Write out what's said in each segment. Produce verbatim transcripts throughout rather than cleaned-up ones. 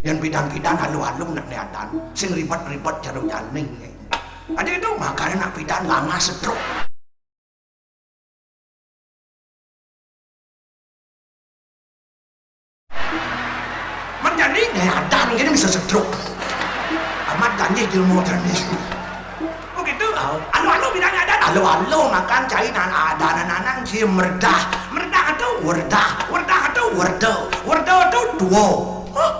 Yén pidan-pidan alu-alu nak né adan, sing ribet-ribet jero janing. Adi itu makanya nak pidan lama stroke. Menjadi né adan gini bisa stroke. Amat ganjil ilmu tadi. Begitu, anu-anu bidang adan, alo-alo makan cai nan adan nanang si merdah. Merdah itu werdah, werdah itu werde, werde itu duo. Hah?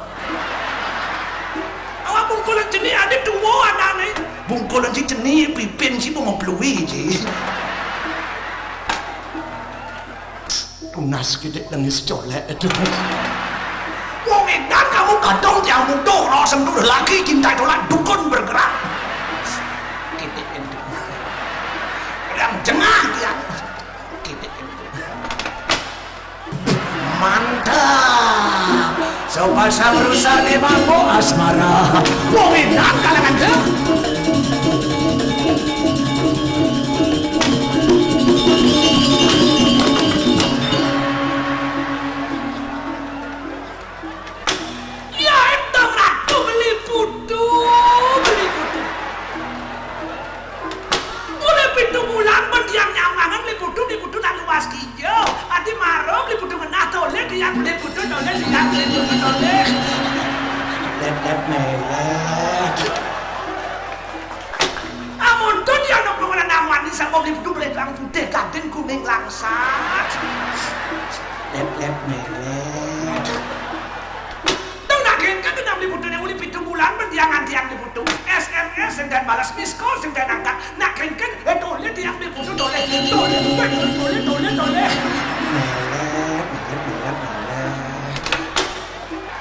Awak bungkulan jenih ada duo adane. Bungkulan si jenih pipin si bunga pelui ji. Tunas kidik nangis colek itu. Wong edan kamu kadung tiang muda, ora sentuh lagi cinta tolak dukun bergerak. Kidik itu. Yang jengah tiang. Kidik itu. Mantap. Sepasang rusa di mabuk asmara. Wong edan kalangan dia. Ya, entong ratu beli putu, beli putu. Mulai pitu bulan, mendiang nyamangan beli putu, beli putu nak luas kijo. Ati maro beli putu ngenah, toleh diang beli putu, toleh diang beli putu, toleh. Lep-lep melek. Amun tuh dia nak pengenan namani sama beli putu, beli bang putih, gading, kuning, langsat. Lep-lep melek. Tong nak kengken genam di putu ne uli pitu bulan, mendiang antiang di putu. S M S sing den balas, miss call sing den angkat. Nak kengken, eh, toleh diang di putu, toleh, toleh, toleh, toleh, toleh, toleh. Melek, melek, melek, melek.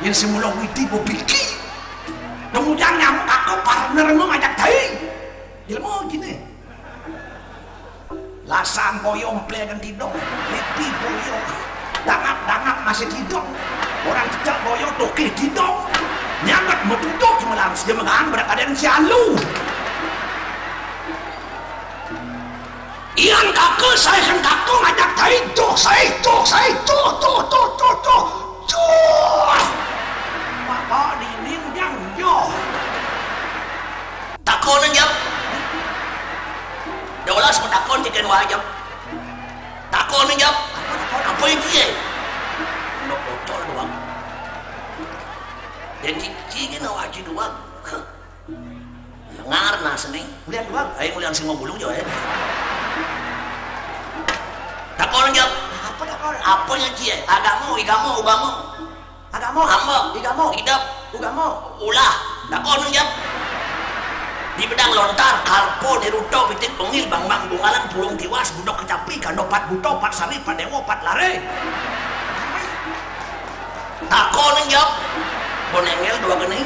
Yen semula widi bobiki. Kemudian nyamuk aku partner mau ngajak tai. Ilmu gini. Lasan boyo mplegen didong, lepi boyo. Dangap-dangap masih didong. Orang cecak boyo tokeh didong. Nyambet metutup semelam, sejemengan berat badan si alu. Ian kaka, saya kan kaka ngajak tai, tuh, saya, tuh, saya, tuh, tuh, tuh, tuh, tuh, tuh. Bapak dinding yang hijau. Takon jap. Dolas takon cikin wajib. Takon jap. Apa yang dia? Lo bocor doang. Dan cikin wajib doang. Ngarna seni. Ulian doang. Ayo ulian semua bulung jo ya. Takon jap. Apa takon? Apa yang dia? Agama, igama, ugama. Agama. Hamba. Igama. Idap. Ugama. Ulah. Takon jap. Di bedang lontar, kalpo, di ruto, pitik, bengil, bang, bang, bungalan, pulung tiwas, budok kecapi, kando pat buto, pat sari, pat dewa, pat lare. Takon jap. Bonengel dua geni.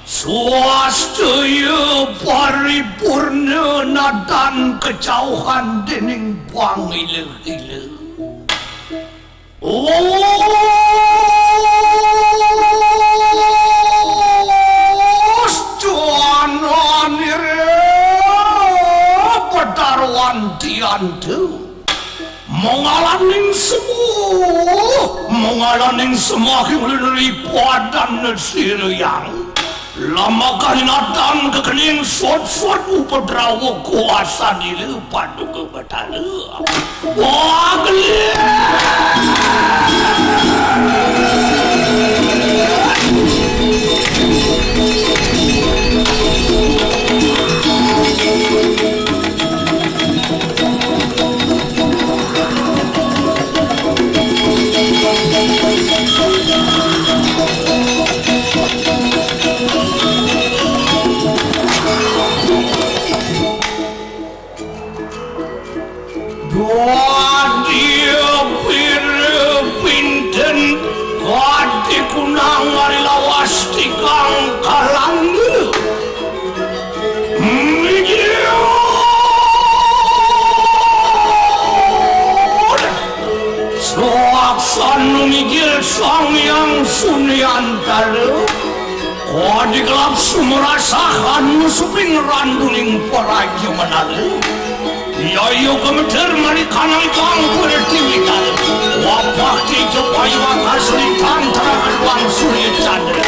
Swastaya paripurna nadan kacauhan dening pangila-ila. Jananira padaroan diantu. Mangalaning semu, mangalaning semaking leneri padan sirayang. Lamakan inatan kekening sot-sot upadrawa kuasa dila paduka Batara. Wah, gelis. Dadi pira pinten kadi kunang ari lawas tikang kalanda. Mijil. Saksana mijil Sang Hyang Sunyantara. Kadi gelap sumerasahan suping randuning paraja menala. Yaya gemeter marikanang kang pertiwi tala. Wapah kija payu angkasa lintang terang aduang surya candra.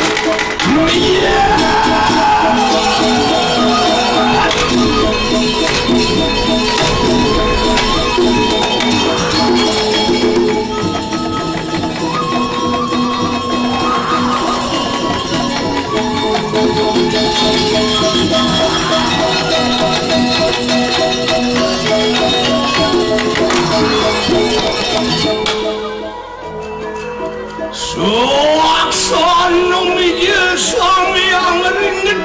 Suaksana mijil Sang Hyang Ringgit,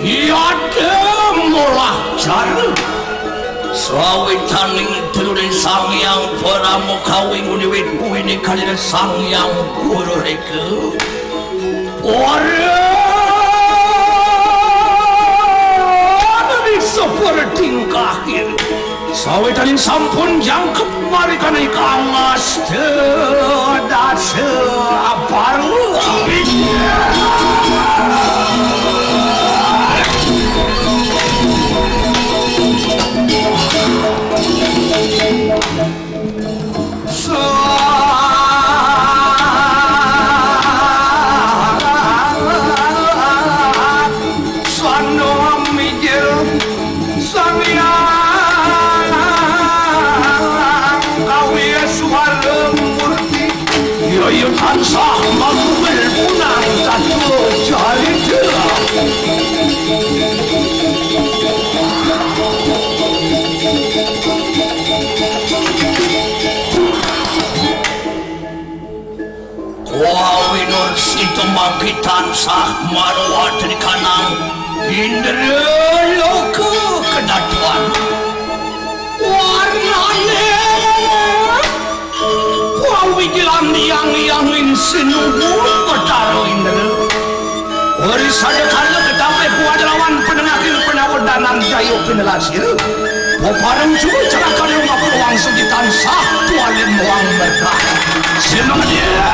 yada molah cara. Sawitaning teluring Sang Hyang Parama Kawi nguniwit buine kalina Sang Hyang Guru Reka. Ora dari sepertingkah iri. Sawitaning sampun jangkep marikana ikang asta dasa aparwa. Saksana mijil Sang Hyang Kawi Swara Murti. Yaya tansah makuil punang tatua carita. Kawi Nur Sita mangkin tansah marwatri kanang indra loka kedatuan. Warnane kawi jelan yang yang insinuhun Betara Indra. Ori sadakala ketampeh kuat lawan penengakin penawa danan jaya pinelasira. Pepareng juga celaka rumah peluang suci tansah tualin wang berkah. Sinang dia.